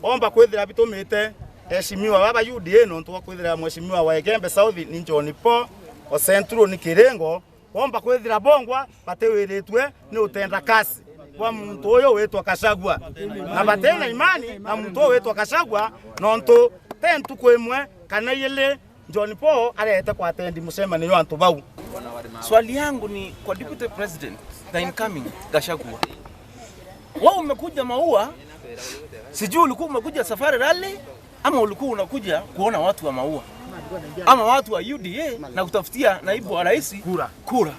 Omba kwithira bitumite heshimiwa baba UDA nontu wa kwithira mheshimiwa wa Igembe South ni John Paul o Central ni Kiringo. Omba kwithira bongwa batiwiritwe ni utenda kasi kwa muntu uyu witwa Gachagua na batena imani na muntu uyu witwa Gachagua nontu tentu kwimwe kana ile John Paul arete kwa atendi mucemanio antu bau. Swali yangu ni kwa Deputy President the incoming Gachagua, wewe umekuja Maua, sijui ulikuwa umekuja Safari Rally ama ulikuwa unakuja kuona watu wa Maua ama watu wa UDA na kutafutia naibu wa rais kura.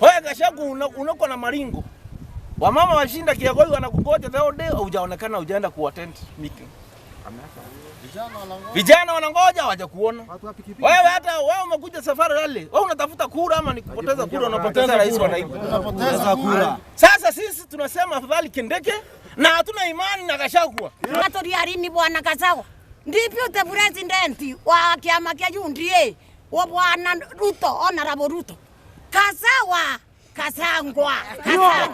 Wewe Gachagua unako na maringo. Wamama washinda Kiagoi wanakungoja the whole day, hujaonekana, hujaenda kuattend meeting. Vijana wanangoja hawajakuona. Wewe hata wewe umekuja Safari Rally, wewe unatafuta kura ama ni kupoteza kura? Unapoteza rais wa naibu. Unapoteza kura. Sasa sisi tunasema afadhali Kindiki na hatuna imani na Gachagua. Ni bwana Gachagua Deputy President wa kiama kia UDA wa bwana Ruto, Honorable Ruto. Gachagua Kasangwa, Kasangwa.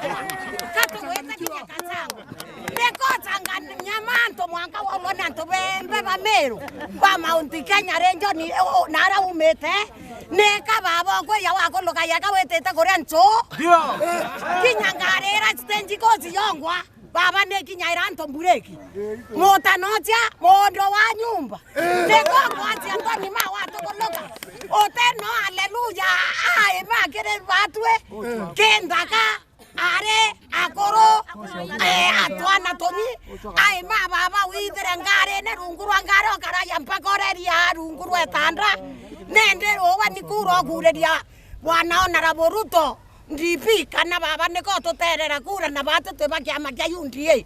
Katoweta kinya Kasangwa. Nekotanga nyamanto mwanga wa lona nto bembe ba Meru. Ba Mount Kenya renjo ni nara umete. Neka babo kwe ya wako loka ya kawetete korea ncho. Ndio. Kinya ngarera stenji kozi yongwa. Baba ne kinya iranto mbureki. Motanotia mondo wa nyumba. Nekongwa ntoni ma watu koloka. Oteno haleluya. Ai ma kere batwe. Kendaka are akoro atwana toni ai ma baba withere ngare ne rungurwa ngare okaraya mpakoreria rungurwa etanda nende owa nikuro kureria bwana Honorable Ruto DP kana baba niko tuterera kura na batu twe ba kiama kia UDA.